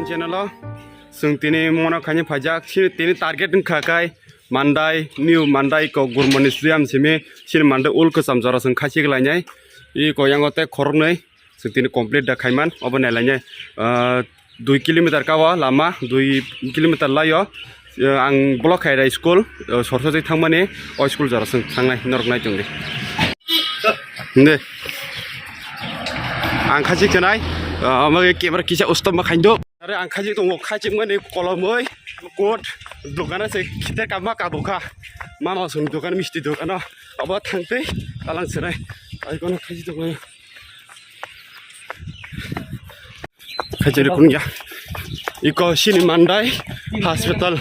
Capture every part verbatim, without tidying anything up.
Channel o chwng tini mono khaini phaijak, chini tini target wngkha khe Mandai, new Mandai kok Gurmani Stadium simi, chini Mandai ul kwcham jora chwng khachi glainai. I ko yango tei khoroknwi chwng tini complete da khaiman, obo nailainai, ah, dui kilometer ka o lama, dui kilometer lai o. Eh, ang block khaira school, eh, sorsa jai thangmani, o school jora chwng thangnai, norok nai tongdi. Hindi. Ang khachi khanai, ah, omo camera kisa ustom ma khaindo. Are ang khachi tongo, khachi mani kolomoi, kot, dogana se khite kama kabukha. Mano song dogan, misti dogano, abo thangtwi, talang senai. Ai kono khachi tongo. Khachi rikun ya. Iko sini Mandai hospital.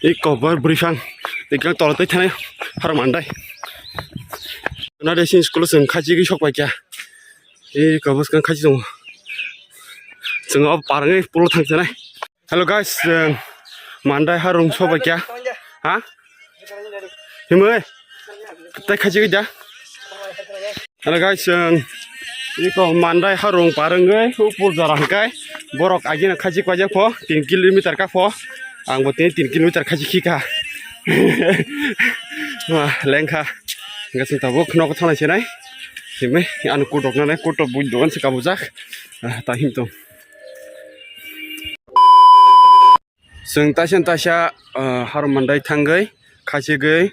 Iko bor brifang. Ikang tolo tei thani har Mandai. Nade sin school sing khachi ki sok paikya. Iko bus kan khachi tongo. Chwng o parangwi pulo thang sanai. Hello guys, chwng Mandai harung sobai kya? Ha? Himoi? Tai khachi da. Hello guys, chwng iko Mandai harung parangwi upul jora hwnkhe borok agina khachi kwajak pho tin kilometer ka pho. Ang bo tini tin kilometer khachi khika. Lengkha. Gasing tabuk nogo thanai senai. Himoi ano kutok nanai kutok bui dogan se kabujak. Ah, ta him tong. Chwng taisa taisa, ah, har Mandai thangwi khachigwi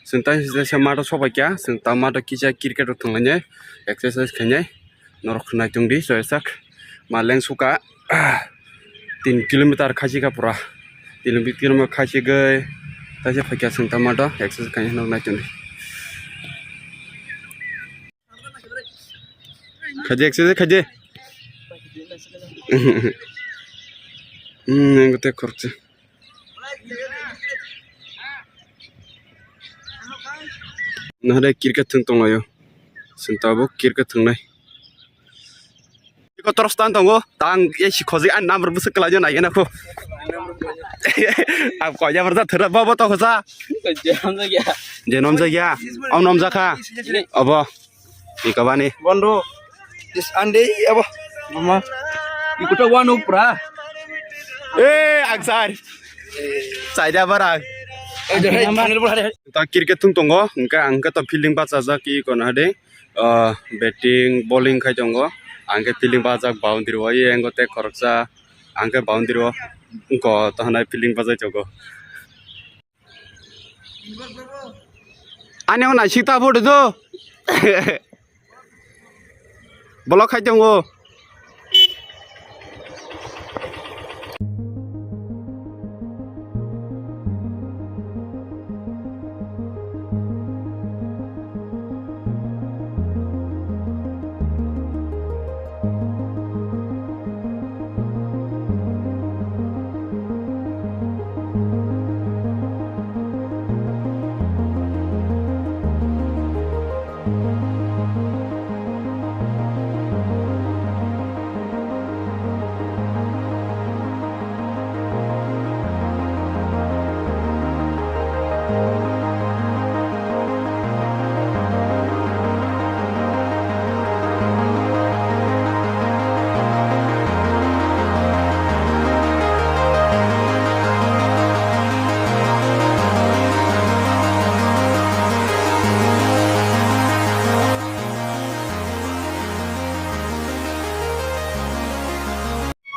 chwng taisa taisa mato sobai kha, chwng ta mato kisa cricket rok thwnglainai exercise khainai norok nai tongdi soisak ma leng suka, ah, tin kilometer khachikha pura, tin kilometer khachigwi taisa phaikha chwng ta mato exercise khainai norok nai tongdi. Khaidi, exercise khaidi. Hmm, yang kete khoroksa. Nahade cricket thwng tonglaio. Chwng tabuk cricket thwngnai. Iko toros tan tongo, tang ye si khoji an number busuk kelajo nai gana ko. Ab ko ya berda thera babo to khosa. Jenom jagya. Jenom jagya. Om nom jakha. Abo. Iko bani. Bondo. Is ande abo. Mama. Iko to wano pura. Eh, aksar. Saida barang. Eh, deh, channel pura deh. Ta cricket thung tongo, hingke ang khe to fielding bachajak iko nahade. Ah, batting, bowling khai tongo. Ang khe fielding bajak boundary o, ye engo tei khoroksa. Ang khe boundary o, wngko to hanai fielding bajai tongo. Ani o naisik ta photo do. Bolok khai tongo.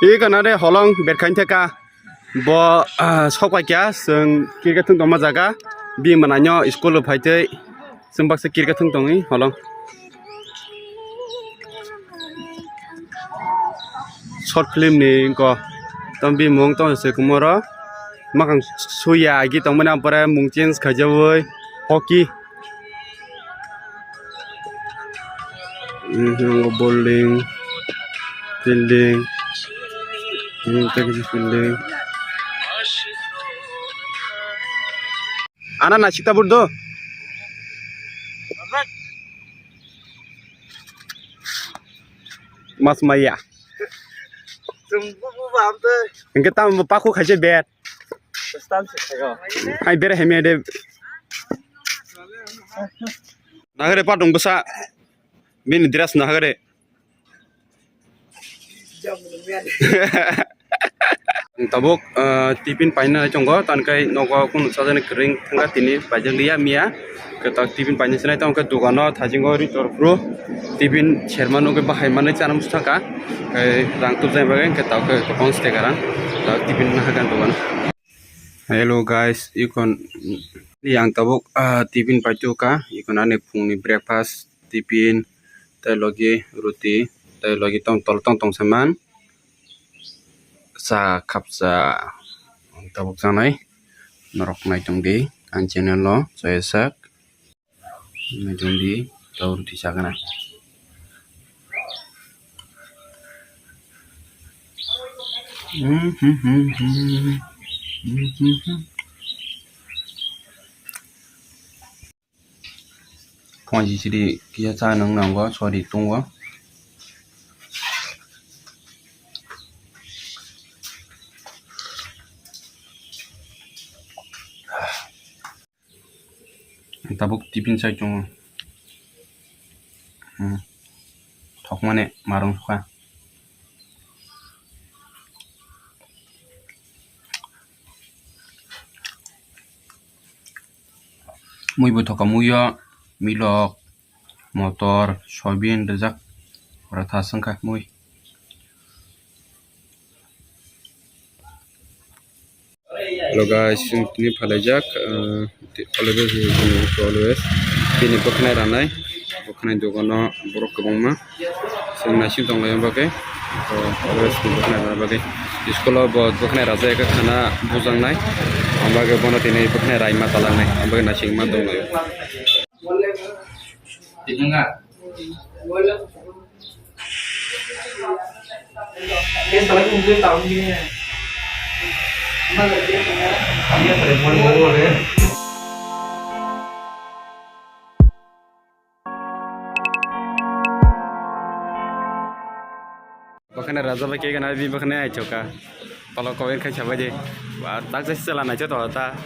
Iko na de holong berkhain theka. Bo, ah, sok pai kya, chwng cricket thung tongma jaga. Bini mwnai no school o phai tei chwng baksa cricket thung tongwi holong. Short film ni ko tong bini mung tong se kumoro. Makang suya agi tongmani ampore mung change khaijawi hockey. Bowling, fielding, fielding. Ana naisik ta burdo. Mas maya. Hingke tamo paku khaise bet. Ai bere hemia de. Nahare patung bwsa. Bini dress nahare. Ang tabuk, ah, tiffin paina tongo, tangkai nogo kunu sajani kwrwng thangka tini paijak liya miya. Kwtal tiffin paina sinai tongkhe dogano thajingo ri tor phuru tiffin serma nugwi bahai manwi chana muchungkha. Kai rang tubjani bagwi hwnkhe tabuk kwbang side kwrwng tabuk tiffin naharkha dogano. Hello guys, ikon yang tabuk, ah, tiffin paitokha, ikon ani phungni breakfast, tiffin, tei logi roti, tei logi tong tol tong tong saman. Cha khapsa tabuk chanai norok naitung di ang channel o chaya sak. Naitung di tau roti chakna. Phone sisiri kisa cha nung nango, sorry, tungo. Tabuk tiffin sai tongo. Hmm. Thokmani marung sukha. Mui bo thoka muio, milok, motor, soybean rijak, ora thas wngkha mui. Hello guys, chwng tini phalaijak, uh, always, always tini bwkhanai ranai, bwkhanai dogano borok kwbangma. Chwng naising tonglaina bagwi, to always bwkhanai rana bagwi. School o bo bwkhanai rajak khe khana bujaknai, ang bagwi bono tini bwkhanai raima talaknai, ang bagwi naisingma tonglaio. Bwkhanai raja bai khe gana bini bwkhanai aithoka. Tolo comment khai sabai di. Wa, tak jai sela naicha to ta.